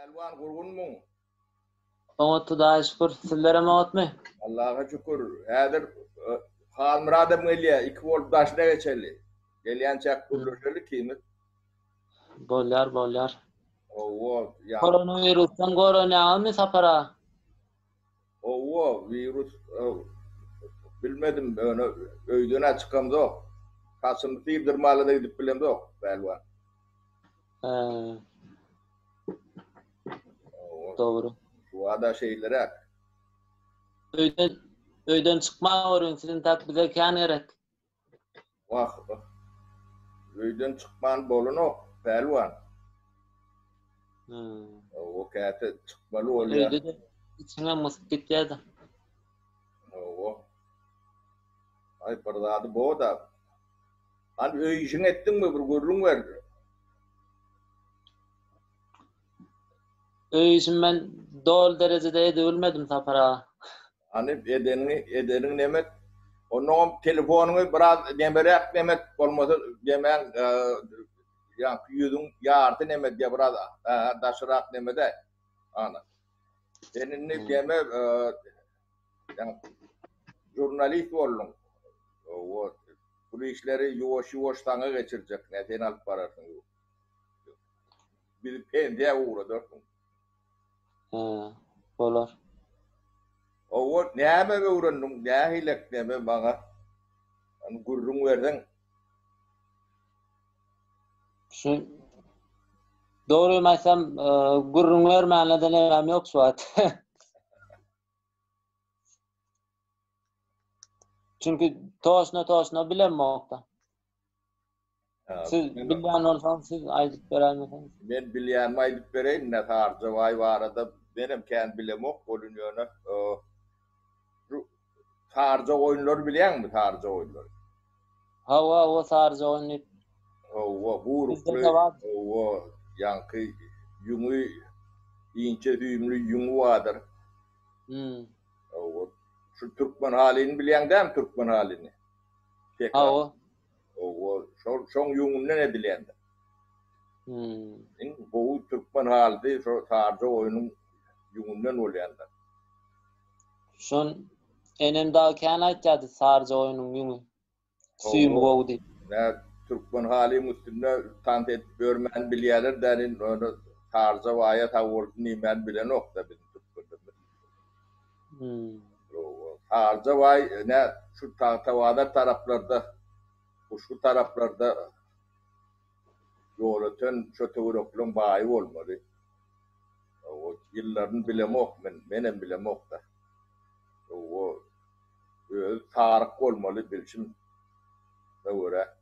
Pälwan gurgunmyň? Oňat Hudaýa şükür. Sizlerem oňatmy? Allaha şükür. Häzir e, Halmyradam gelýär. Iki bolup daşyna geçeli. Gelýänçäk gürleşeli ikimiz. Bolýar, bolýar. Hawa, ýa. Koronawirusdan goranýaňyzmy Sapar aga? Hawa, wirus bilmedim, ýöne öýden-ä çykamzok. Saçymy syrdyrmaly-da gidip bilemzok, pälwan. Hä. Dogry. Şu wada şeýleräk. Öýden öýden çykmaň görüň, siz intäk bize kän gerek. Wah, öýden çykman bolanok, pälwan. Hmm. O käte çykmaly bolýar. Öýde-de içiňem gysyp gitýär-de. Hawa. Aý, bir zady bo-da. Hany öý işiňi etdiňmi, bir gürrüň ber. Öý işimi men doly derejede edibilmedim, Sapar aga. Hany edeniňi edeniň nemet. Onnoňam telefonyňy biraz nemeräk nemet bolmasa demäň ýaňky ýüzüň ýarty nemet ýa biraz daşyrak nemedä. Ana. Sen indi deme ýaňky žurnalist bolduň. Wot. Bu işleri ýuwaş-ýuwaş saňa geçirjek. Ne sen alyp bararsyň. Bizi pensiýa ugradarsyň. Hä, bolar. Hawa, näme öwrendiň, nähilek neme maňa hany gürrüň berseň. Şu dogrymy aýtsam, gürrüň bermäne-de nemem ýok şu wagt. Çünki toşna-toşna bilemok-da. Siz bilýän bolsaňyz siz aýdyp beräýmeseňiz. Men bilýänimi aýdyp bereýin, ine Sarjabaý barada menem kän bilemok, welin ýöne şu Sarja goýunlary bilýäňmi, Sarja goýunlary? Hawa, hawa, Sarja goýun diýip. Hawa, guýrukly, hawa, ýaňky ýüňi inçe süýümli ýüňi bardyr. Hmm. Hawa, şu türkmen halyny bilýäň dämi, türkmen halyny? Hawa. Owo, şol şoň ýüňünden edilýändir. Hmm. Iň gowy türkmen halysy şo sarja goýnuň ýüňünden bolýandyr. Şon enem dagy kän aýtýardy sarja goýnuň ýüňi süýümi gowy diýip. Nä türkmen halyň üstünde tans edip ýörmän bilýäler dälin ony sarja baýa sag bolsun diýmän bilenokda biziň türkmenlerimiz. Hmm. Sarja baý nä şu Tagtabazar taraplarda Guşgy taraplarda Ýolöten şo töwerekleň baýy bolmaly. O ýyllaryny bilemok men, menem bilemok-da. O özi saryk bolmaly bilşime görä.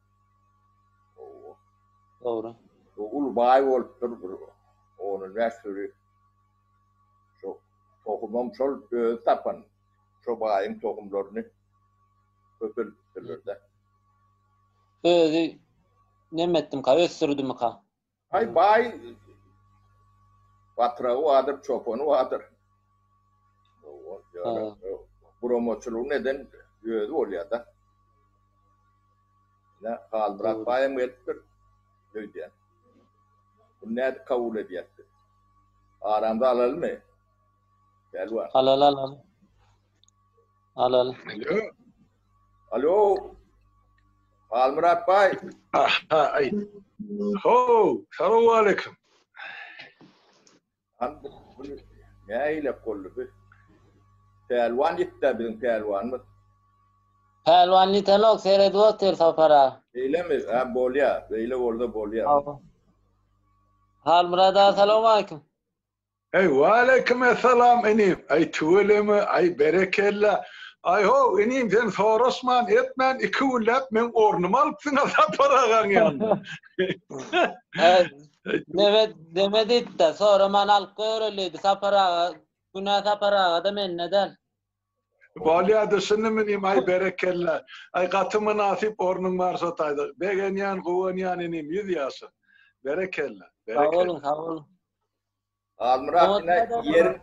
Dogry. O uly baý bolupdyr bir on-on bäş süri. Şo tohumam şol özi tapan. Şo baýyň tohumlaryny köpeldipdirler-de. Özi neme etdimka, ösdürdimika? Aý baý batragy bardyr, çopany bardyr. Guramaçylygyny eden özi bolýar-da. Ine, Halmyrat baýam gelipdir öýdýän. Muny nädip kabul edýäs biz? Aramyza alalymy? Pälwan. Alaly, alaly. Alaly. Alo. Alo. Halmyrat baý. Aha, aý. Ho, salowmaleýkim. Han bu nähili boldy bu? Pälwan ýitdi biziň pälwanymyz. Pälwan ýitenok, seredip otyr Sapar aga. Beýlemi? Ha, bolýa. Beýle bolsa bolýa. Halmyrat aga salowmaleýkim. Eý waleýkim essalam inim. Eý tüweleme, aý berekella. Aý how inim sen soraşman etmän iki günläp meň ornumy alypsyňa Sapar agaň ýanynda. Neme neme diýipdi, soraman alyp goýbereli diýdi Sapar aga. Günä Sapar agada mende däl. Bolýa düşündim inim aý berekella. Aý gaty mynasyp ornuň bar şo taýda. Begenýän guwanýan inim ýüz ýaşa. Berekella. Sag boluň sag boluň. Halmyrat ine ýeriň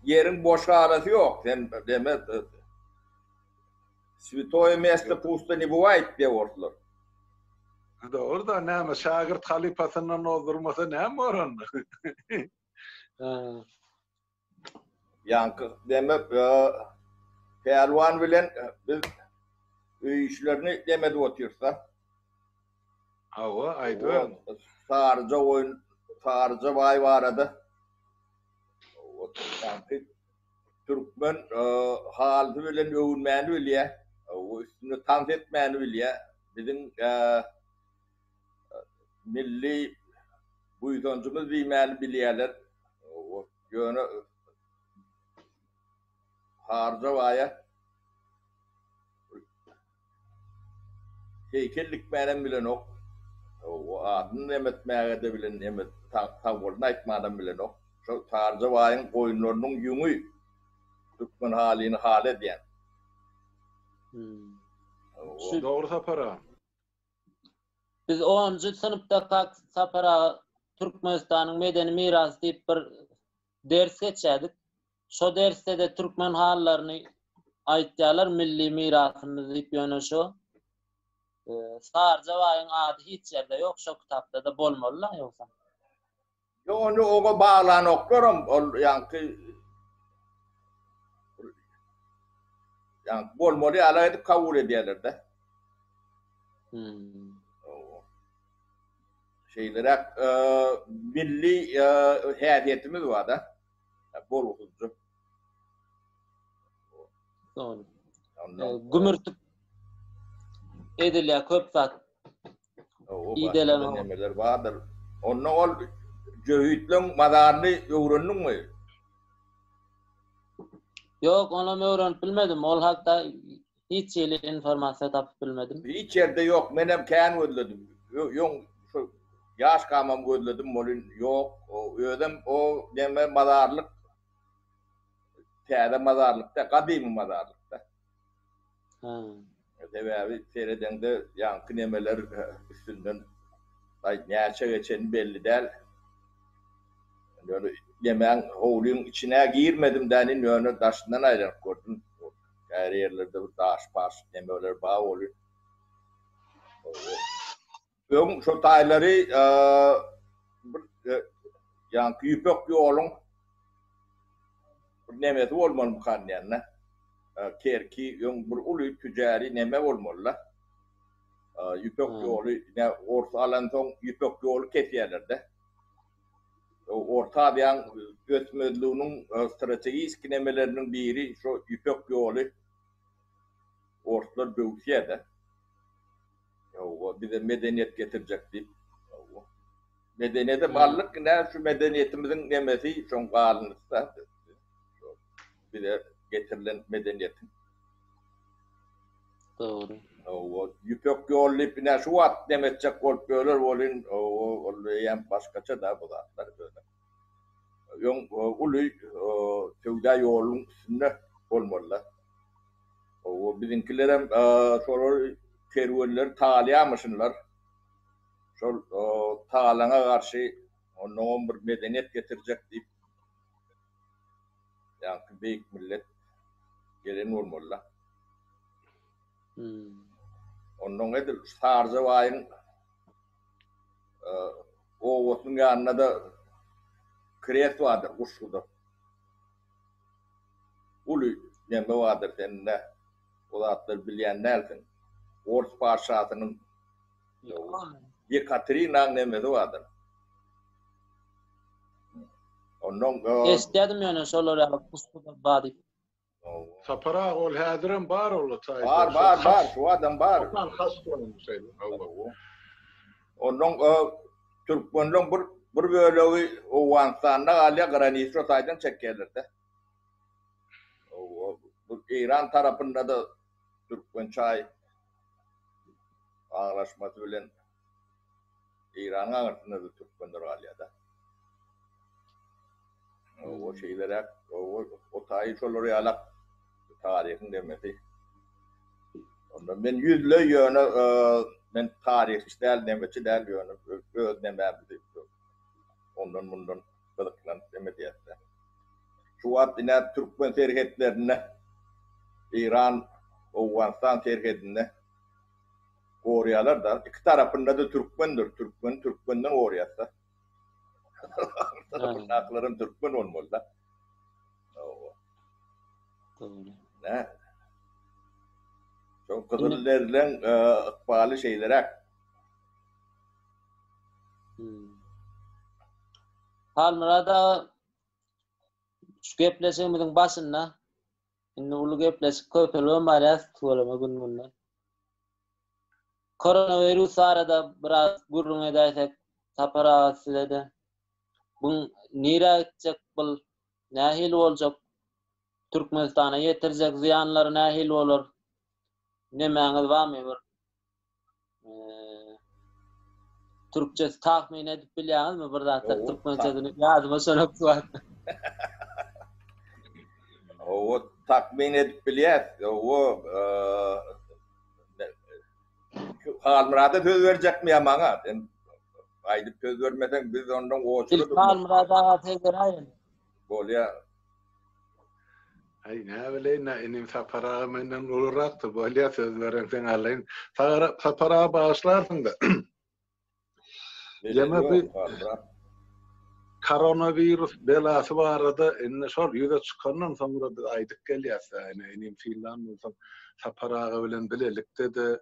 ýeriň boş galasy ýok. Sen deme Switoýe mesto pusto ne bywaýt diýip orslar. Dogry-da, näme şägirt halypasyndan ozdurmasa näme bor onda? Ýaňky deme pälwan bilen biz öý işlerini dem edip otyrys-da. Hawa, aýdyber. Saryja goýun, Saryja baý barada ýaňky türkmen halysy bilen öwünmäni bilýär, üstünde tans etmäni bilýär. Biziň milli buýsanjymyz diýmäni bilýärler. Ýöne Harja baýa heýkel dikmänem bilenok. O adyny nem etmäge-de bilen neme sagbolsun aýtmanam bilenok. Şol Sarja baýyň goýunlarynyň ýüňi türkmen halyny haly edýän. Hmm. Dogry Sapar aga. Biz onunjy synpdakak Sapar aga Türkmenistanyň medeni mirasy diýip bir ders geçýärdik. Şo dersde-de türkmen halylaryny aýtýarlar milli mirasymyz diýip ýöne şo Saryja baýyň ady hiç ýerde ýok şo kitapda-da bolmaly-la ýogsa. Ýok ony oňa baglanoklaram ol ýaňky ýaňky bolmaly ýaly edip kabul edýärler-de. Hmm. Şeýleräk milli häsiýetimiz bar-da. Bolgusyzja. Dogry. Gümürtik edilýär köp zat. Idelen nemeler bardyr. Onda ol jöhitleň mazaryny öwrendiňmi? Ýok, onam öwrenip bilmedim. Ol hakda hiç hili informasiýa tapyp bilmedim. Hiç ýerde ýok. Menem kän gözledim. Ýoň şu ýaşkamam gözledim welin ýok. Özem o neme mazarlyk Täze mazarlykda, gadymy mazarlykda. Hä. Sebäbi seredeňde ýaňky nemeler üstünden aý näçe geçeni belli däl. Ýöne nemäň howlyň içine girmedim dänin ýöne daşyndan aýlanyp gördüm. Käbir ýerlerde bir daş-paş nemeler bar welin. Öň şo taýlary bir ýaňky ýüpek ýoluň bir nemesi bolmalymykan diýende. Kerki öň bir uly tüjäri neme bolmaly-da. Ýüpek ýoly ine ors alansoň ýüpek ýoly kesýärler-de. Orta Aziýaň ösmezliginiň strategiki nemeleriniň biri şo ýüpek ýoly orslar böwüsýär-de. Ýowa, bize medeniýet getirjek diýip. Ýowa. Medeniýetem aldyk, ine şu medeniýetimiziň nemesi, şoň galyndysy-da. Bize getirilen medeniýetiň. Dogry. Ýowa, ýüpek ýol diýip, ine şu wagt neme etjek bolup ýörler welin, ýowa, ol eýýäm başgaça-da bu zatlar ýöne. Öň uly söwda ýolunyň üstünde bolmaly-da. Hawa, biziňkilerem şolar kerwenleri talaýarmyşynlar. Şol talaňa garşy onnoňam bir medeniýet getirjek diýip, ýaňky beýik millet gelen bolmaly-da. Onnoň edil Sarja baýyň obasynyň ýanynda-da krest bardyr, Guşguda. Uly neme bardyr sende o zatlary bilýän dälsiň. Ors patyşasynyň Ýekaterinaň nemesi bardyr. Onnoň Eşitýädim ýöne şolar ýaly puskuda bar diýip. Sapar aga ol häzirem bar ol taýda. Bar bar bar şu adam bar. Haç goýan şeýle. Onnoň türkmenleň bir bir bölegi Owganystanda galýar, granisa taýdan çekýärler-de. Bu Eýran tarapynda-da Türkmençaý baglaşmasy bilen Eýranyň aňyrsynda-da türkmenler galýar-da. O şeýleräk, o taýy şolar ýalak taryhyň demesi. Onda men ýüzleý ýöne men taryhçy däl, nemeçi däl ýöne öz nemämizi ondan mundan gyzyklanyp neme diýýäs-dä. Şu wagt ine türkmen serhetlerinde Eýran, Owganystan serhedinde gorýarlar-da. Iki tarapynda-da türkmendir. Türkmeni türkmenden gorýas-da. tarapyndakylaram türkmen bolmaly-da. Hawa. Dogry. Nä? Şo gyzyl derileň ykbaly şeýleräk. Hmm. Halmyrat aga şu gepleşigimiziň başynda indi uly gepleşik köpelibem barýar tüweleme gün-günden. Koronawirus barada biraz gürrüň edäýsek Sapar aga size-de. Buň nirä gitjek bul? Nähili boljak? Türkmenistana ýetirjek zyýanlary nähili bolar? Nemäňiz barmy bir Türkçesi tahmin edip bilýäňizmi bir zatlar türkmençesini ýadyma şonok şu wagt. Owo tahmin edip bilýäs. Owo Halmyrada söz berjekmi ýa maňa? Sen aýdyp söz bermeseň biz ondan oçura durmaly. Halmyrat aga söz beräýin. Bolýa. Aý näbileýin-ä inim Sapar aga menden ulurakdyr bolýa söz berenseň alaýyn. Sapar aga bagyşlarsyň-da. Ýene bir koronawirus belasy barada indi şol ýüze çykandan soňra biz aýdyp gelýäs-dä ine inim synlan bolsaň Sapar aga bilen bilelikde-de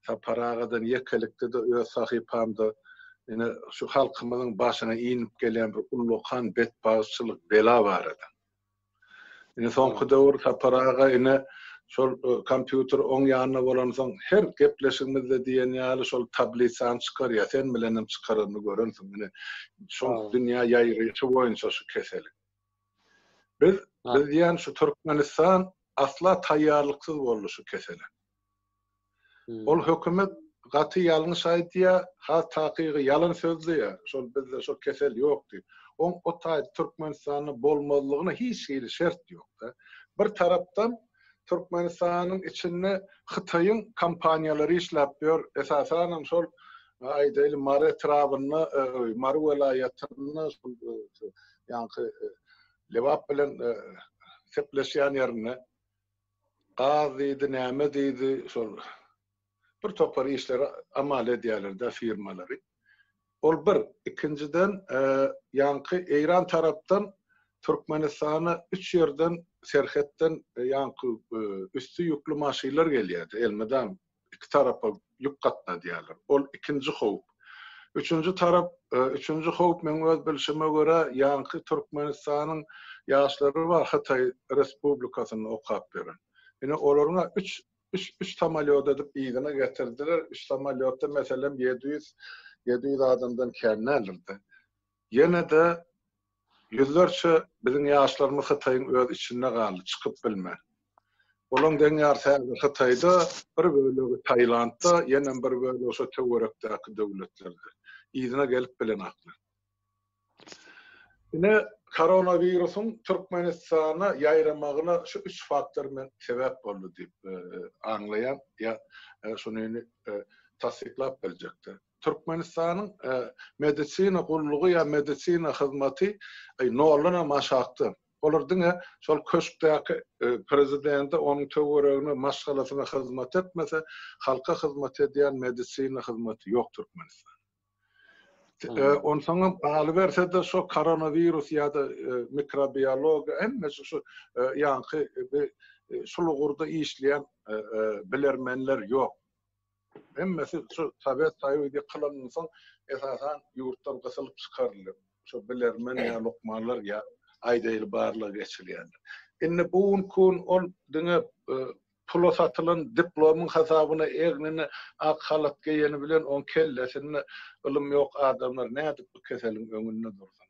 Sapar agadan ýekelikde-de öz sahypamda ine şu halkymyzyň başyna inip gelýän bir ullakan betbagtçylyk bela barada. Ine soňky döwür Sapar aga ine şol kompýuter oň ýanynda bolansoň her gepleşigimizde diýen ýaly şol tablisany çykarýar. Sen bilenem çykaranyny görensiň. Ine şoň dünýä ýaýraýşy boýunça şu keseliň. Biz biz diýýän şu Türkmenistan asla taýýarlyksyz boldy şu kesele. Ol hökümet gaty ýalňyş aýdýar, has takygy ýalan sözleýär, şol bizde şo kesel ýok diýip. Oň o taýda Türkmenistanda bolmazlygyna hiç hili şert ýok-da. Bir tarapdan Türkmenistanyň içinde Hytaýyň kompaniýalary işläp ýör, esasanam şol aýdaýly Mary etrabynda, Mary welaýatynda şol ýaňky Lebap bilen sepleşýän ýerinde. Gaz diýdi, näme diýdi, şol bir topar işleri amal edýärler-de firmalary. Ol bir. Ikinjiden, ýaňky Eýran tarapdan Türkmenistana üç ýerden serhetden ýaňky üsti ýükli maşynlar gelýärdi elmydam. Iki tarapa ýük gatnadýarlar. Ol ikinji howp. Üçünji tarap, üçünji howp meň öz bilşime görä, ýaňky Türkmenistanyň ýaşlary bar Hytaý Respublikasynda okap ýören. Ine olaryň-a üç, üç, üç samolýot edip yzyna getirdiler. Üç samolýotda meselem 700, 700 adamdan kän däldir-de. Ýene-de ýüzlerçe biziň ýaşlarymyz Hytaýyň öz içinde galdy, çykyp bilmän. Olaň deň ýarysy häzir Hytaýda, bir bölegi Tailandda, ýenem bir bölegi şo töwerekdäki döwletlerde. Yzyna gelip bilenaklar. Ine, koronawirusyň Türkmenistana ýaýramagyna şu üç faktor men sebäp boldy diýip aňlaýan, ýa şuny tassyklap biljekdir. Türkmenistanyň medisina gullugy ýa medisina hyzmaty noldanam aşakda. Olar diňe şol köşkdäki prezidente, onuň töweregine, maşgalasyna hyzmat etmese, halka hyzmat edýän medisina hyzmaty ýok Türkmenistanda. Onsoňam galyberse-de şo koronawirus ýa-da mikrobiologiýa hemmesi şu ýaňky şul ugurda işleýän bilermenler ýok. Hemmesi şu Sowet Soýuzy ýykylandan soň esasan ýurtdan gysylyp çykaryldy. Şu bilermen ýa lukmanlar ýa aýdaýly barlag geçirýänler. Indi bu günki gün ol diňe pula satylan diplomyň hasabyna egnine ak halat geýeni bilen oň kellesinde ylym ýok adamlar nädip bu keseliň öňünde dursun.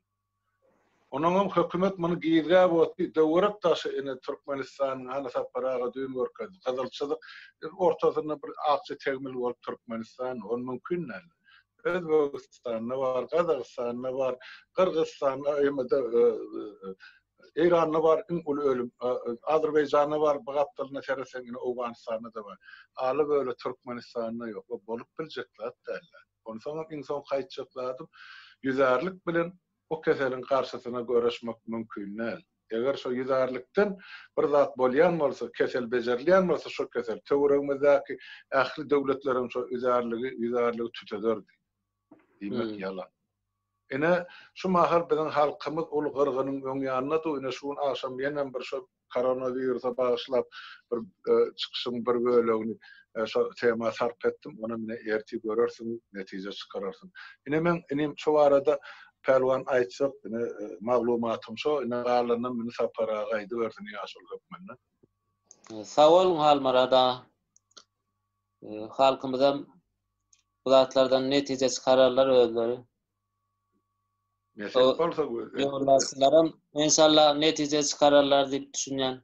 Onuňam hökümet muny gizläp otdy, döwerek daşy ine Türkmenistanyň hany Sapar aga düýn görkezdi, gyzyl çyzyk ortasynda bir akja tegmil bolup Türkmenistan, ol mümkin däl. Özbegistanda bar, Gazagystanda bar, Gyrgyzystanda, ýa-da Eýranda bar iň uly ölüm, Azerbaýjanda bar, bu gapdalynda seretseň ine Owganystanda-da bar. Ala böle Türkmenistanda ýok. O bolup biljek zat däl. Onsoňam iň soňky aýtjak zadym, ýüzärlik bilen bu keseliň garşysyna göreşmek mümkin däl. Eger şo ýüzärlikden bir zat bolýan bolsa, kesel bejerilýän bolsa şo kesel töweregimizdäki ähli döwletlerem şo üzärligi, ýüzärligi tütederdi. Diýmek ýalan. Ine, şu mahal biziň halkymyz uly gyrgynyň öň ýanynda dur. Ine, şu gün agşam ýenem bir şo koronawirusa bagyşlap bir çykyşyň bir bölegini şo tema sarp etdim. Onam ine ertir görersiňiz, netije çykararsyň. Ine meň inim şo barada Pälwan aýtjak ine maglumatym şo. Ine galanynam indi Sapar aga aýdybersin ýaşuly hökmünde. Sag boluň Halmyrat aga. Halkymyzam bu zatlardan netije çykararlar özleri. Nesip bolsa Ýolbaşçylaram enşalla netije çykararlar diýip düşünýän.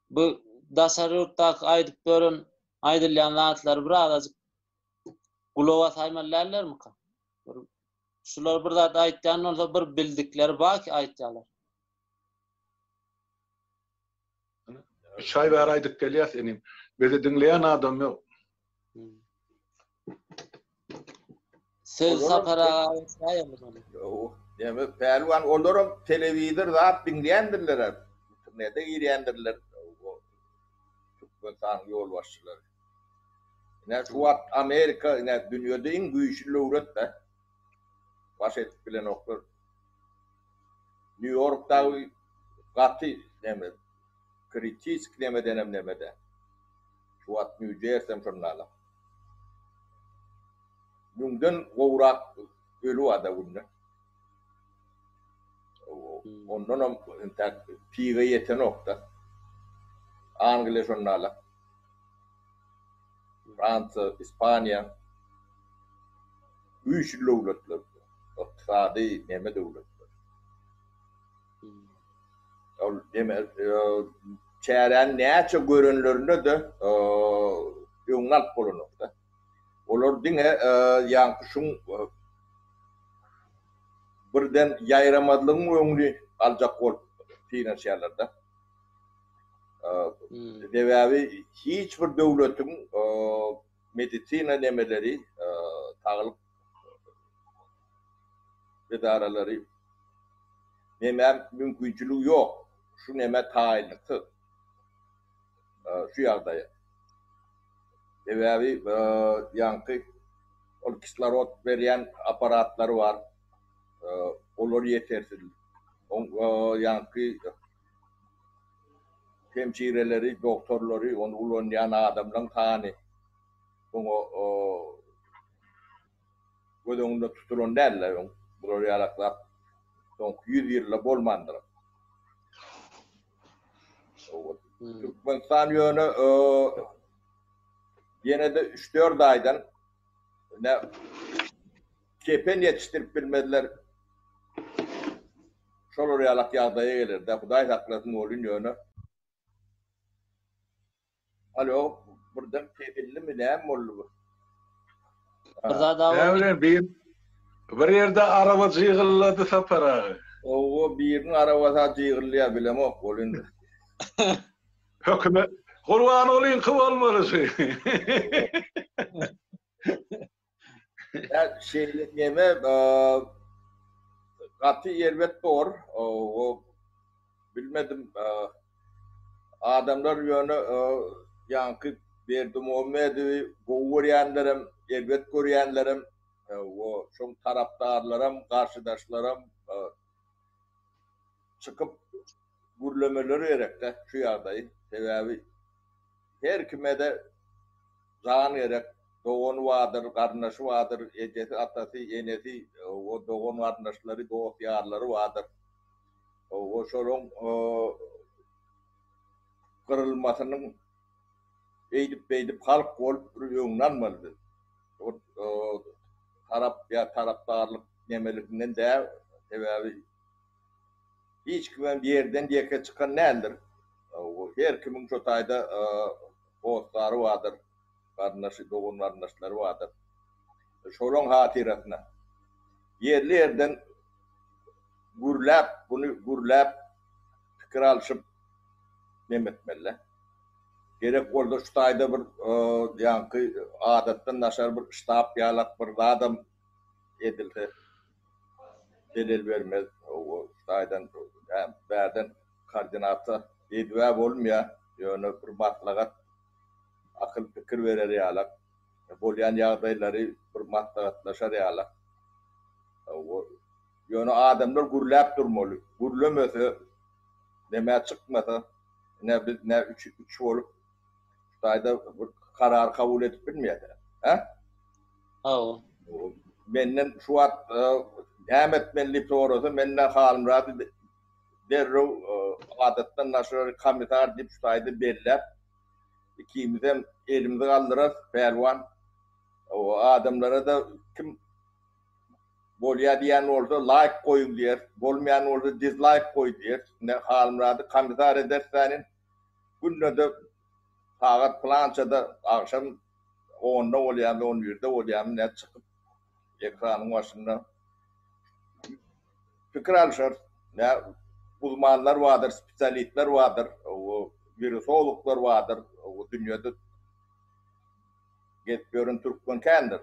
Bu daşary ýurtdaky aýdyp ýören aýdylýan zatlary bir azajyk gulak asaýmaly dällermika? Bir şular bir zat aýtýan bolsa bir bildikleri bar ki aýtýarlar. Üç aý bäri aýdyp gelýäs inim. Bizi diňleýän adam ýok. Söz Sapar aga aýtsaýamy muny. Ýa Pälwan olaram telewizor zat diňleýändirler. Internete girýändirler. Türkmenistanyň ýolbaşçylary. Ine şu wagt Amerika ine dünýede iň güýçli döwlet-de. Baş edip bilenoklar. Nýu Ýork dagy gaty neme kritiski nemedenem nemede. Şu wagt Nýu Jersem şonda. Müňden gowrak öli barda günde. Ondanam entäk pige ýetenok-da. Angliýa şonda. Fransiýa, Ispaniýa güýçli döwletler, ykdysady neme döwletler. Ol neme çäräni näçe görenlerinde-de öňüni alyp bolanok-da. Olar diňe ýaňky şuň birden ýaýramazlygyň öňüni aljak bolup synanyşýarlar-da. Sebäbi hiç bir döwletiň medisina nemeleri, saglyk edaralary neme mümkinçiligi ýok. Şu neme taýynlyksyz. Şu ýagdaýa. Sebäbi ýaňky ol kislorod berýän apparatlary bar. Olar ýetersiz. Ýaňky hemşireleri, dogtorlary, ony ulanýan adamlaryň sany oňa göz öňünde tutulan däldi öň. Bular ýalak zat soňky 100 ýylda bolmandyr. Türkmenistan ýöne ýene-de 3-4 aýdan ne kepen ýetişdirip bilmezler. Şolar ýalak ýagdaýa geler-dä, Hudaý saklasyn welin ýöne. Alo, birden kesildimi, näme boldy bu? Bir zat awa. Näme bilen bir bir ýerde araba jygyllady Sapar aga. Owo, biriniň arabasy-a jygyllýar, bilemok welin. Hökümet Gurbangulyňky bolmaly şu. Ýa şeýle neme gaty erbet bor. O bilmedim. Adamlar ýöne ýaňky Berdimuhamedowy gowy görýänlerem, erbet görýänlerem, o şoň tarapdarlaram, garşydaşlaram çykyp gürlemeleri gerekde şu ýagdaýy. Sebäbi her kime-de jan gerek, dogany bardyr, garyndaşy bardyr, ejesi, atasy, enesi, o dogan-garyndaşlary, dost-ýarlary bardyr. O şolaryň gyrylmasynyň eýdip-beýdip halk bolup bir öňüni almaly biz. O tarap ýa tarapdarlyk nemeliginden däl, sebäbi hiç kimem ýerden ýeke çykan däldir. Her kimiň şo taýda hossary bardyr, garyndaşy, dogan-garyndaşlary bardyr. Şolaň hatyrasyna ýerli-ýerden gürläp, buny gürläp, pikir alşyp neme etmeli-dä. Gerek bolsa şu taýda bir ýaňky adatdan daşary bir ştab ýalak bir zadam edilse zelel bermez. Şu taýdan bärden koordinasiýa edib-ä bolmaýar, ýöne bir maslahat, akyl-pikir berer ýalak, bolýan ýagdaýlary bir maslahatlaşar ýalak. Ýöne adamlar gürläp durmaly. Gürlemese, neme çykmasa, ine biz ne üç, üç bolup şu taýda bir karar kabul edip bilmeýäs. Hä? Hawa. Menden şu wagt näme etmeli diýip sorasa, men-de Halmyrady derrew adatdan daşary komissar diýip şu taýda belläp, ikimizem elimizi galdyrarys, pälwan. O adamlara-da kim bolýa diýen bolsa laýk goýuň diýeris, bolmaýan bolsa dizlaýk goý diýeris. Ine Halmyrady komissar ederis dänin. Günde-de sagat pylançada agşam onda bolýamy, on birde bolýamy nä çykyp ekranyň başynda pikir alşarys. Nä uzmanlar bardyr, spesialistler bardyr, wirusologlar bardyr, dünýede gezip ýören türkmen kändir,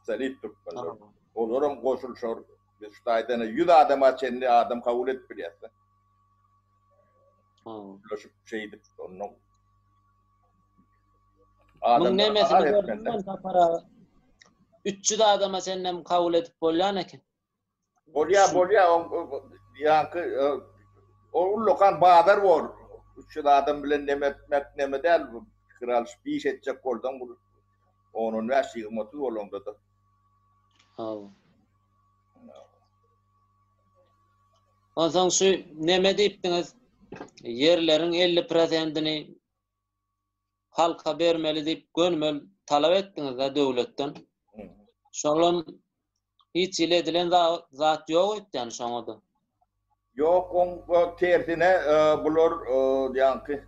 spesialist türkmenler. Olaram goşulyşar. Biz şu taýdan 100 adama çenli adam kabul edip bilýäs. Birleşip şeýdip ondan Muň nemesini gördüm men Sapar aga. 300 adama çenlem kabul edip bolýan eken. Bolýar, bolýar. Ýaňky o ullakan bazar bor. 300 adam bilen neme etmek neme däl bu. Pikir alyşyp iş etjek bolsaň bu 10 15 20 30 bolanda-da. Hawa. Onsoň şu neme diýipdiňiz? Ýerleriň 50 prosentini halka bermeli diýip gönümel talap etdiňiz-de döwletden. Şolam hiç hili edilen zat ýok öýtýän şoňa-da. Ýok, oň tersine bular ýaňky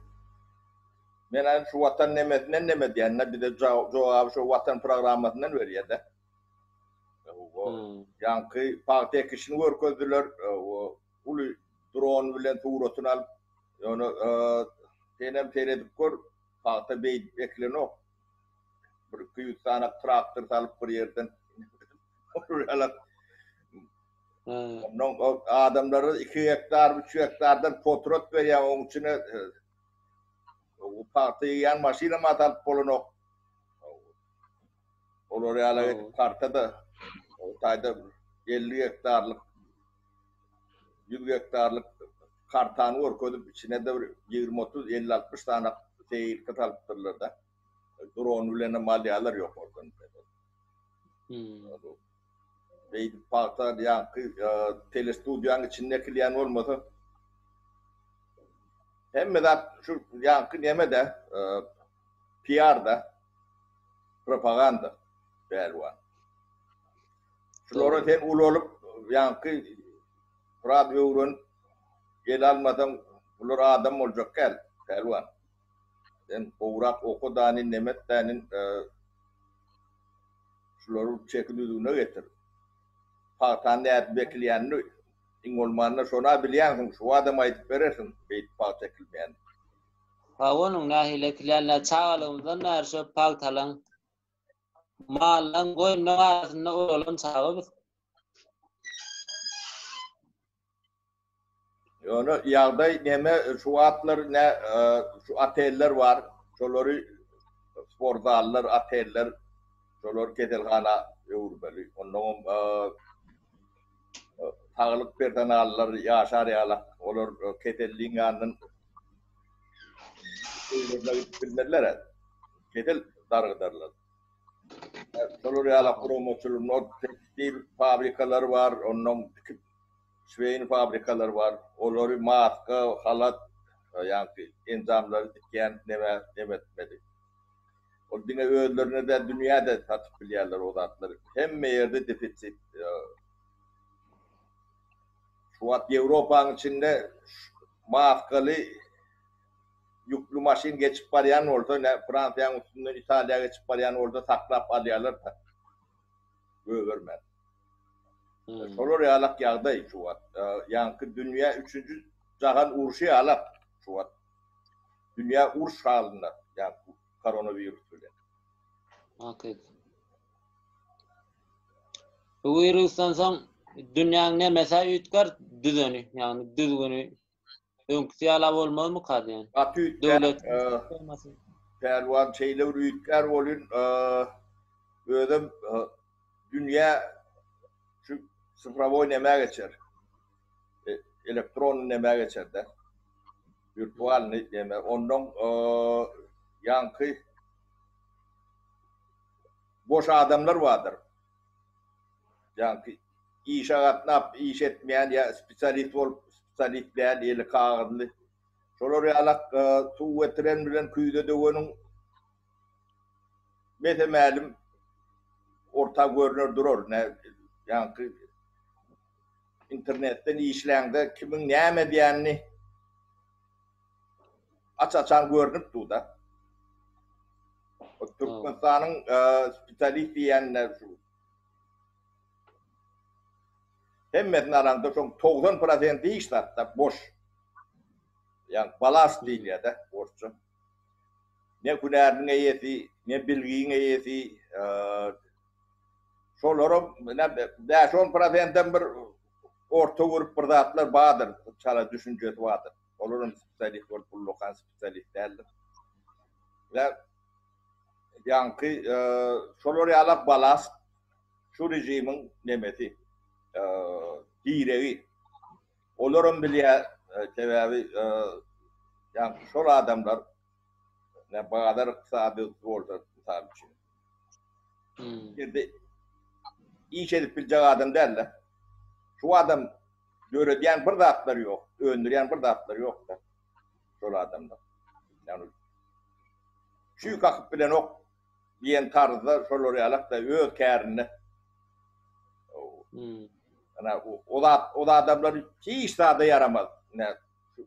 men şu watan nemesinden neme diýende bize jogaby şu watan programmasyndan berýär-de. Ýaňky pagta ekişini görkezdiler. Uly dron bilen suratyny alyp, ýöne senem seredip gör, pagta beýdip ekilenok. Bir 200 sany traktor salyp bir ýerden urýarlar. Ondan adamlara 2 gektar, 3 gektardan potrat berýär, oň içine pagta ýygýan maşynam salyp bolanok. Olar ýaly edip karta-da o taýda 50 gektarlyk 100 gektarlyk kartany görkezip içine-de bir 20 30 50 60 sany seýilka salypdyrlar-da. Dron bilen hem alýarlar ýokardan. Hmm. Beýdip pagta ýaňky telestudiýanyň içinde ekilýän bolmasa hemme zat şu ýaňky neme-de PR-da propaganda pälwan. Şulara sen ulalyp, ýaňky biraz öwrenip el almasaň, bular adam boljak däl, pälwan. Sen gowrak oka danin, nemet danin, şulary çeki düzgüne getir. Pagtany nädip ekilýänini iň bolmanda şona bilýänsiň, şu adam aýdyp berersiň, beýdip pagta ekilmeýänini. Hawa onuň nähili ekilýänini çagalygymyzdan bäri şo pagtalaň, mallaň, goýunlaň arasynda ulalan çaga biz. Ýöne ýagdaý neme şu wagtlar ne şu oteller bar, şolary sport zallar, oteller şolary keselhana öwürmeli. Onnoňam saglyk personallary ýaşar ýalak, olar keselliň ýanyndan öýlerine gidip bilmezler. Kesel dargydarlar. Şolar ýaly guramaçylyk, tekstil fabrikalary bar, ondan tikip şweýn fabrikalary bar. Olary maska, halat, ýaňky enjamlary tikýän neme neme etmeli. Ol diňe özlerine däl, dünýä-de satyp bilýärler o zatlary. Hemme ýerde defisit. Şu wagt Ýewropanyň içinde maskaly ýükli maşyn geçip barýan bolsa, nä Fransiýanyň üstünden Italiýa geçip barýan bolsa saklap alýarlar-da. Gögermän. Şolar ýalak ýagdaý şu wagt. Ýaňky dünýä üçünji jahan urşy ýalak şu wagt. Dünýä uruş halynda ýaňky koronawirus bilen. Hakyt. Bu wirusdan soň dünýäň nemesi üýtgär düzeni, ýagny düzgüni öňküsi ýala bolmazmyka diýen. Gaty üýtgär. Döwlet Pälwan şeýle bir üýtgär bolyn, özem dünýä şu. Sifrowoý nämä geçer? Elektronny nämä geçer-de? Wirtualnyý näme? Ondan ýaňky boş adamlar bardyr. Ýaňky işe gatnap iş etmeýän ýa spesialist bolup spesialist däl eli kagyzly. Şolar ýalak suw getiren bilen küýze döweniň mese-mälim orta görner durar. Ýaňky internetden işläňde kimiň näme edýänini aç-açan görnüp dur-da. Türkmenistanyň spesialist diýýänler şu. Hemmesini alaňda şoň 90 prosenti hiç zatda boş. Ýa balast diýilýär-de orsça. Ne hünäriniň eýesi, ne bilgiň eýesi, şolaram bäş-on prosentem bir orta görüp bir zatlar bardyr, çala düşünjesi bardyr. Olaram spesialist bolup ullakan spesialist däldir. Ve ýaňky şolar ýalak balast şu režimiň nemesi, diregi. Olaram bilýär, sebäbi ýaňky şol adamlar bazar ykdysadyýeti bolsa, mysal üçin. Ýerde iş edip biljek adam däl-de. Şu adam döredýän bir zatlary ýok, öndürýän bir zatlary ýok-da. Şol adamlar. Ýagny çüý kakyp bilenok diýen tarzda şolar ýalak-da öz kärinde. Hmm. Ana o zat o adamlar hiç zada ýaramaz. Ine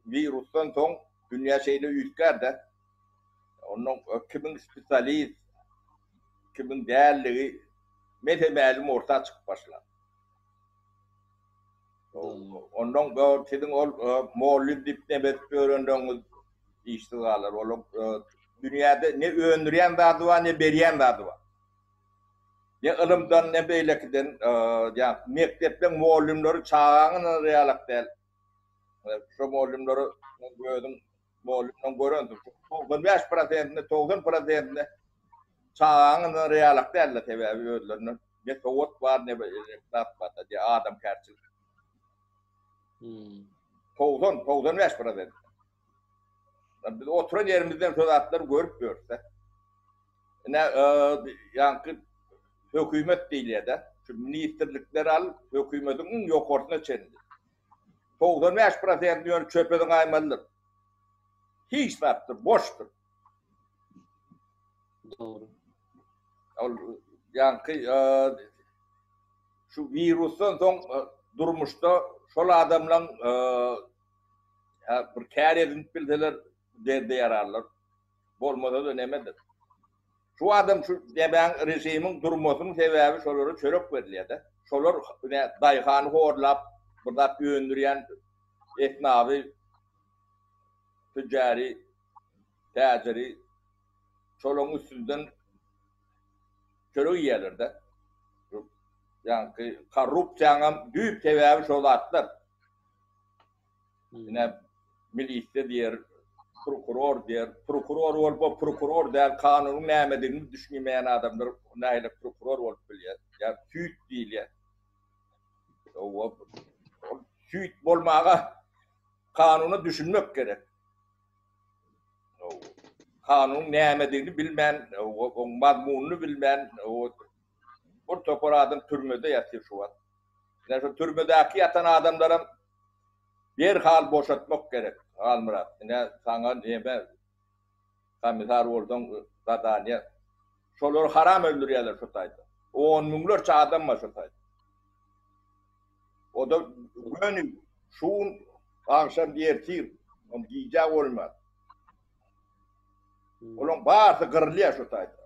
wirusdan soň dünýä şeýle üýtgär-de. Ondan kimiň spesialist, kimiň dälligi mese-mälim orta çykyp başlar. Ondan siziň ol mollym diýip neme edip ýörenleriňiz işsiz galar. Olar dünýäde ne öndürýän zady bar, ne berýän zady bar. Ne ylymdan, ne beýlekiden, ýa mekdepleň mollymlary çagaňy ynanar ýalak däl. Şo mollymlary özüň mollymdan görensiň. 95 prosentini, 90 prosentini çagaňy ynanар ýalak däl-de, sebäbi özlerinde ne sowat bar, ne zat bar, diýe adamkärçilik. 90, 95 prosent. Biz oturan ýerimizden şo zatlary görüp ýörüs-de. Ine, ýaňky hökümet diýilýär-de, şu ministrlikleri al, hökümetiň iň ýokarsyna çenli. 95 prosentini ýöne çöpe zyňaýmalydyr. Hiç zatdyr, boşdur. Dogry. Ol ýaňky şu wirusdan soň durmuşda şol adamlaň bir kär edinip bilseler derde ýararlar. Bolmasa-da nemedir. Şu adam şu nemäň režimiň durmasynyň sebäbi şolara çörek berilýär-de. Şolar ine daýhany horlap bir zat öndürýän esnaby, tüjjary, täjiri şolaryň üstünden çörek iýýärler-de. Ýaňky korrupsiýaňam düýp sebäbi şo zatlar. Ine milisiýa diýer, prokuror diýer. Prokuror bolup, o prokuror däl, kanunyň nämedigini düşünmeýän adamlar nähili prokuror bolup bilýär? Ýa süýt diýilýär. Ol süýt bolmaga kanuna düşünmek gerek. Kanunyň nämedigini bilmän, oň mazmunyny bilmän, bir topar adam türmede ýatyr şu wagt. Ine şu türmedäki ýatan adamlaram Derhal boşatmak gerek, Halmyrat. Ine, saňa neme, komissar bolsaň, zadaniýa. Şolary haram öldürýärler şu taýda. On müňlerçe adam bar şu taýda. O-da göni şu gün agşam ertir, on gijä bolmaz. Olaň barysy gyrylýar şu taýda.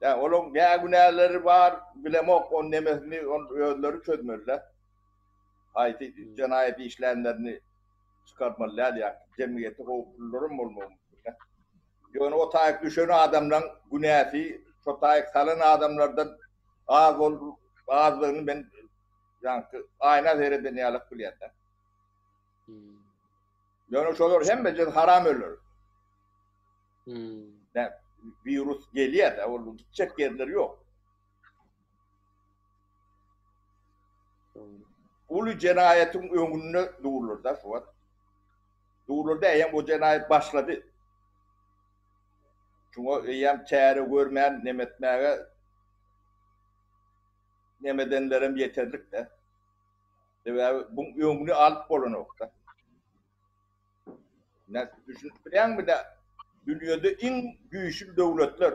Ýa olaň nä günäleri bar, bilemok, on nemesini on özleri çözmeli-dä. Haýsy jenaýat işlänlerini çykarmaly däl ýa jemgyýete howplularym bolmagy mümkin. Ýöne o taýyk düşen adamlaň günäsi şo taýyk salan adamlardan az bol azlygyny men ýaňky aýna sereden ýalak bilýän-dä. Ýöne şolar hemmejesi haram öler. Nä wirus gelýär-de, ol gitjek ýerleri ýok. Uly jenaýatyň öňünde durlar-da şu wagt. Durlar däýem o jenaýat başlady. Şuňa eýýäm çäre görmän neme etmäge neme edenlerem ýeterlik-de. Sebäbi buň öňüni alyp bolanok-da. Ne düşünip bilýäňmi de dünýede iň güýçli döwletler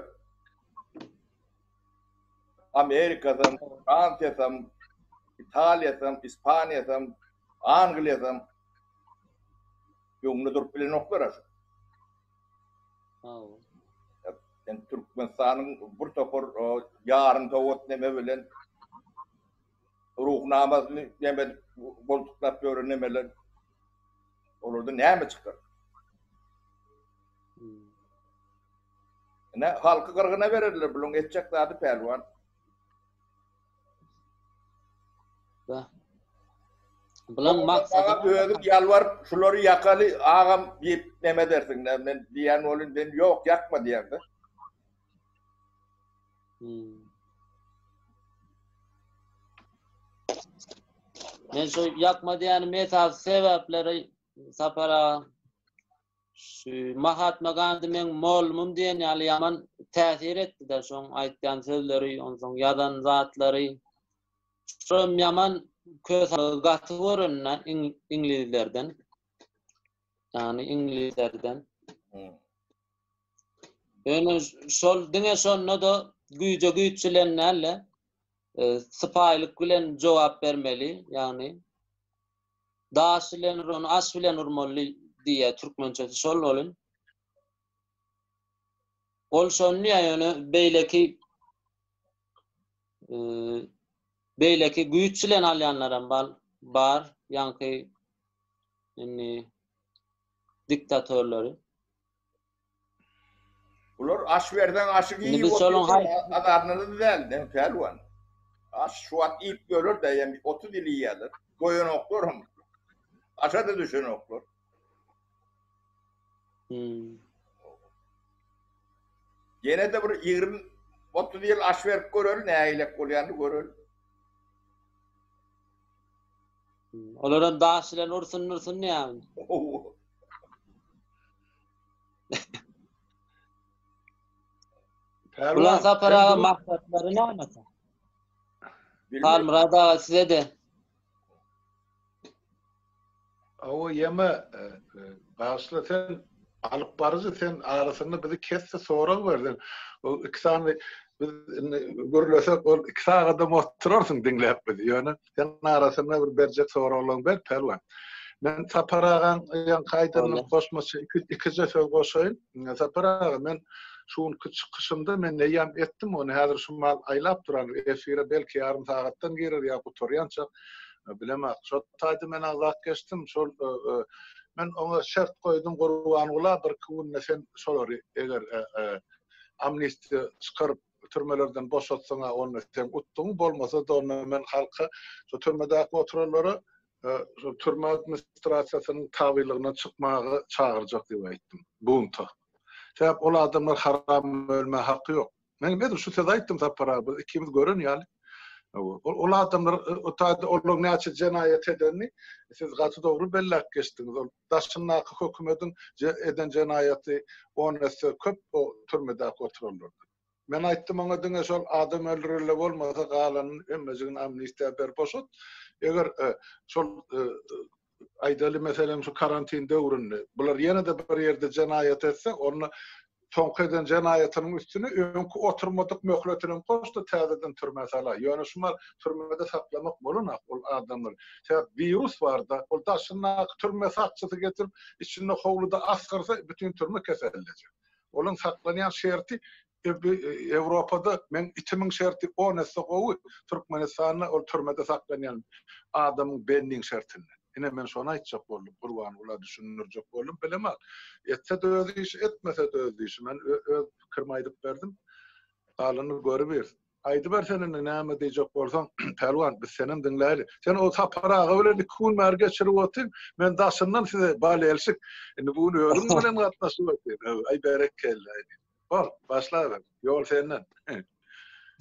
Amerikasam, Fransiýasam, Italiýasam, Ispaniýasam, Angliýasam öňünde durup bilenoklar aşa. Sen Türkmenistanyň bir topar ýarym sowat neme bilen Ruhnamasyny neme edip goltuklap ýören nemeler. Olardan näme çykar? Ine halky gyrgyna bererler bulaň etjek zady pälwan. Bulaň maksady özüň ýalbaryp şulary ýakaly agam diýip neme edersiň men diýen bolun sen ýok ýakma diýerde. Hmm. Men şu ýakma diýenim esasy sebäpleri Sapar aga şu Mahatma Gandi meň mollumym diýen ýaly ýaman täsir etdi-de şoň aýtýan sözleri, onsoň ýazan zatlary. Şom ýaman kös gaty görende iňlizlerden. Ýagny iňlislerden. Hmm. Ýöne şol diňe şonda-da güýje güýç bilen däl-de, e, sypaýylyk bilen jogap bermeli, ýagny daş bilen urany aş bilen urmaly diýýär türkmençesi şol bolun. Ol şony diýýär, ýöne beýleki e, beýleki güýç bilen alýanlaram bar, bar, ýaňky indi diktatorlary. Bular aş berseň aşy iýip oturýar, azarlyny däl, den pälwan. Aş şu wagt iýip ýörler de, ýa 30 ýyl iýýärler. Goýanoklar hem. Aşa-da düşenoklar. Hmm. Ýene-de bir 20-30 ýyl aş berip göreli, nägilek bolýanyny göreli. Olaram daş bilen ursun ursun ýa. Bulan Sapar aga maksatlary näme? Halmyrat aga size de. Awa ýeme e, e, bagyşla sen alyp baryjy sen arasynda bizi kesdi sorag berdiň. O iki sany biz indi gürlesek ol iki sagadam oturarsyň diňläp bizi. Ýöne sen arasynda bir berjek soraglaryňy ber Pälwan. Men Sapar agaň ýaňky aýdanyna goşmaça iki, ikije söz goşaýyn. Sapar aga men şu günki çykyşymda men eýýäm etdim ony häzir şu mal aýlap duran efire belki ýarym sagatdan girer ýa gutarýança bilemok. Şo taýda men agzap geçdim. Şol men oňa şert goýdum Gurbangula birki günde sen şolary eger amnistiýa çykaryp türmelerden boşatsaň-a onda sen utduň, bolmasa-da onda men halka şu türmedäki oturanlara şu türme administrasiýasynyň tabylygyndan çykmaga çagyrjak diýip aýtdym. Bunta. Sebäp ol adamlar haram ölmä haky ýok. Men edil şu sözi aýtdym Sapar aga, biz ikimiz gören ýaly. Ol adamlar o taýda olaryň näçe jenaýat edenini siz gaty dogry belläp geçdiňiz. Ol daşyndaky hökümediň eden jenaýaty on esse köp o türmedäki oturanlardan. Men aýtdym oňa diňe şol adam öldürenler bolmasa galanyny hemmejigini amnistiýa ber boşat. Eger şol aýdaly meselem şu karantin döwründe bular ýene-de bir ýerde jenaýat etse onda soňky eden jenaýatynyň üstüne öňki oturmadyk möhletinem goş-da täzeden türmä salaý. Ýöne şumal türmede saklamak bolanok ol adamlary. Sebäp wirus bar-da, ol daşyndaky türme sakçysy getirip içinde howluda asgyrsa bütin türme kesellejek. Olaň saklanýan şerti Ýewropada meň itimiň şerti on esse gowy, Türkmenistanda ol türmede saklanýan adamyň bendiň şertinden. Ine men şony aýtjak boldum, Gurbangula düşündirjek boldum, bilemok. Etse-de öz işi, etmese-de öz işi. Men öz pikirimi aýdyp berdim. Galanyny görübiris. Aýdyber sen indi näme diýjek bolsaň, Pälwan, biz senem diňläýli. Sen o Sapar aga bilen iki gün bäri geçirip otyň, men daşyndan size bolelşik. Indi bu gün özüň bilen gatnaşyp otyryn. Aý berekella. Bol, başlaber. Ýol senden.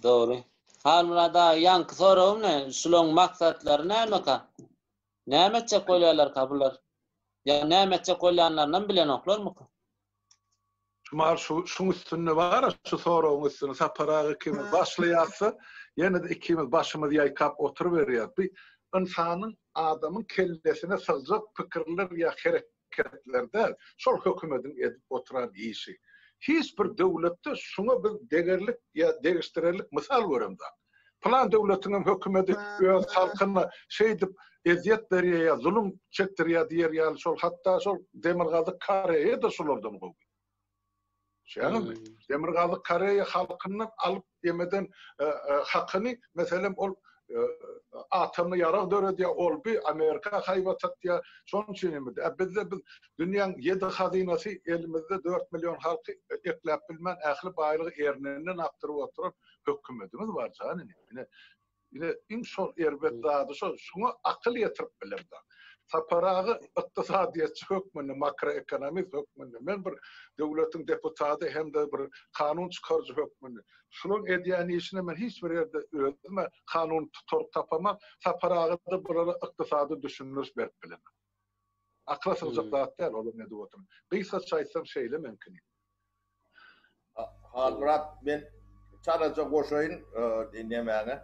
Dogry. Halmyrat aga ýaňky soragym ne? Şulaň maksatlary nämeka? Näme etjek bolýarlarka bular? Ýa näme etjek bolýanlarynam bilenoklarmyka? Şumal şu şuň üstünde bar şu soragyň üstünde Sapar aga ikimiz başlaýarsa, ýene-de ikimiz başymyzy ýaýkap oturyberýäs. Bu ynsanyň, adamyň kellesine sygjak pikirler ýa hereketler däl. Şol hökümediň edip oturan işi. Hiç bir döwletde şuňa biz degerlik ýa degişdirerlik mysal göremzok. Pylan döwletiňem hökümedi öz halkyna şeýdip ezýet berýär ýa zulum çekdirýär diýer ýaly şol hatda şol Demirgazyk Koreýa-da şulardan gowy. Düşýäňizmi? Demirgazyk Koreýa halkyndan alyp ýemeden hakyny meselem ol atomly ýarag döredýär, ol bi Amerika haýbat atýar. Şonuň üçin hem ä bizde biz dünýäň ýedi hazynasy elimizde 4 million halky ekläp bilmän ähli baýlygy erninden akdyryp oturan hökümetimiz bar jan inim. Ine, ine iň şol erbet zady şol. Şuňa akyl ýetirip bilemzok. Sapar aga ykdysadyýetçi hökmünde, makroekonomist hökmünde, men bir döwletiň deputady hem-de bir kanun çykaryjy hökmünde şularyň edýän işine men hiç bir ýerde özüm-ä kanun tutaryk tapamak, Sapar aga-da bulara ykdysady düşündiriş berip bilemok. Akyla sygjak zat däl olaryň edip oturan. Gysgaça aýtsam şeýle meňkini. Halmyrat men çalaja goşaýyn nemäňe.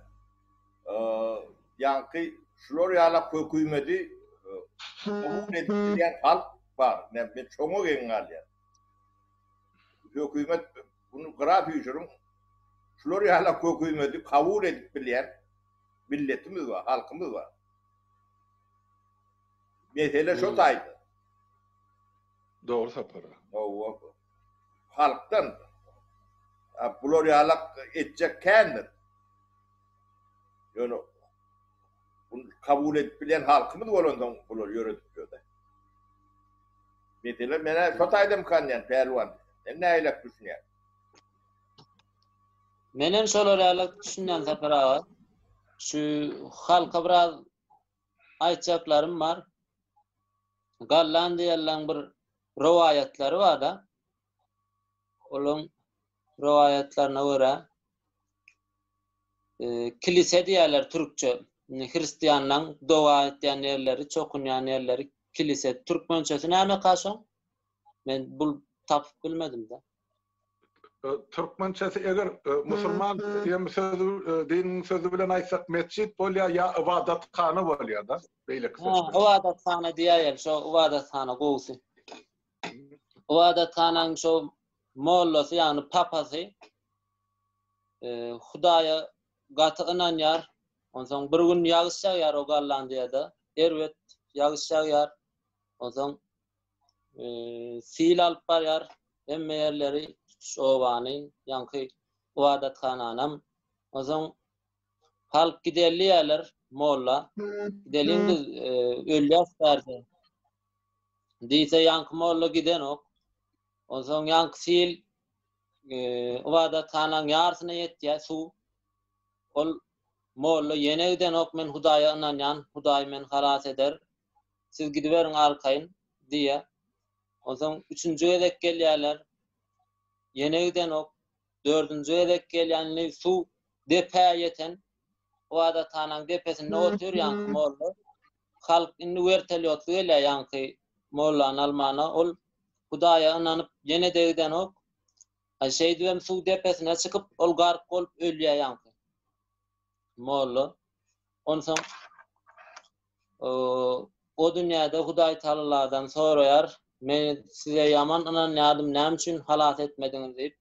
Ýaňky şular ýalak hökümedi kabul edip bilýän halk bar. Men şoňa geň galýan. Hökümet bunu gyra süýşüriň. Şular ýalak hökümedi kabul edip bilýän milletimiz bar, halkymyz bar. Mesele şo taýda. Dogry Sapar aga. Hawa. Halkdan bular ýalak etjek kändir. Ýöne bunu kabul edip bilen halkymyz bolansoň bular ýöredip ýörde. Mesele menä şo taýdamykan diýen pälwan. Sen nähilek düşünýäň? Menem şolar ýalak düşünýän Sapar aga. Şu halka biraz aýtjaklarym bar. Gollandiýalylaryň bir rowaýatlary bar-da. Olaryň rowaýatlaryna görä, e, kilise diýýärler türkçe. Hristianlaryň doga etýän ýerleri, çokunýan ýerleri kilise. Türkmençesi näme kaşoň? Men bul tapyp bilmedim-de. Türkmençesi eger musulman diýen sözi diniň sözi bilen aýtsak metjit bolýar ýa ybadathana bolýar-da beýleki söz. Ha, ybadathana diýäýeli, şo ybadathana gowusy. Ybadathananyň şo mollasy, ýagny papasy Hudaýa gaty ynanýar. Onsoň bir gün ýagyş ýagýar o Gollandiýada. Erbet ýagyş ýagýar. Onsoň sil alyp barýar hemme ýerleri, tutuş obany, ýaňky ybadathananam. Onsoň halk gideli diýýärler molla. Gideliň biz ölýäs bärde. Diýse ýaňky molla gidenok. Onsoň ýaňky sil ybadathanaň ýarsyna ýetýär suw. Ol molla ýene gidenok, men Hudaýa ynanýan, Hudaý meni halas eder. Siz gidiberiň arkaýyn, diýýär. Onsoň üçünji gezek gelýärler. Ýene gidenok. Dördünji gezek gelýän indi suw depä ýeten. Ybadathananyň depesinde otyr ýaňky molla. Halk indi wertolýotly gelýär ýaňky mollany almana. Ol Hudaýa ynanyp ýene-de gidenok. Aý şeýdibem suw depesine çykyp, ol gark bolup ölýär ýaňky molla. Onsoň o dünýäde Hudaý Tagaladan soraýar, Men size ýaman ynanýardym, näme üçin halas etmediňiz diýip.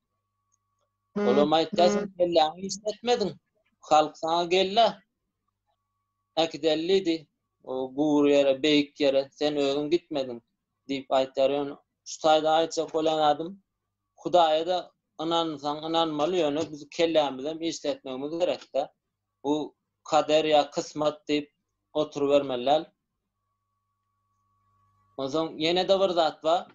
Olam aýtýar, sen kelläňi işletmediň. Halk saňa geldi. Äkideli diýdi. O gury ýere, beýik ýere, sen özüň gitmediň diýip aýtýar. Ýöne şu taýda aýtjak bolýan zadym, Hudaýa-da ynansaň ynanmaly, ýöne biz kellämizem işletmegimiz gerek-dä. Bu kader ýa kysmat diýip oturybermeli däl. Onsoň ýene-de bir zat bar.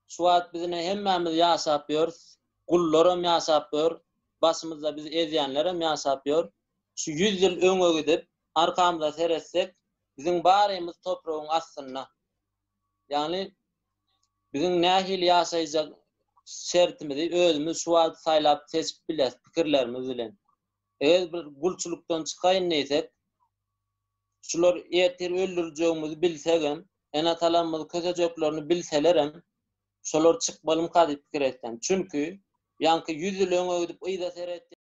Şu wagt biz ine hemmämiz ýaşap ýörüs. Gullaram ýaşap ýör. Başymyzda bizi ezýänlerem ýaşap ýör. Şu ýüz ýyl öňe gidip, arkamyza seretsek, biziň barymyz topragyň astynda. Ýagny biziň nähili ýaşaýjak şertimizi özümiz şu wagt saýlap seçip bilýäris pikirlerimiz bilen. Eger bir gulçulykdan çykaýyn diýsek, şular ertir öldürjegimizi bilsegem, ene-atalarymyzy kösejeklerini bilselerem, şolar çykmalymyka diýip pikir etýän. Çünki, ýaňky ýüz ýyl öňe gidip yza seret.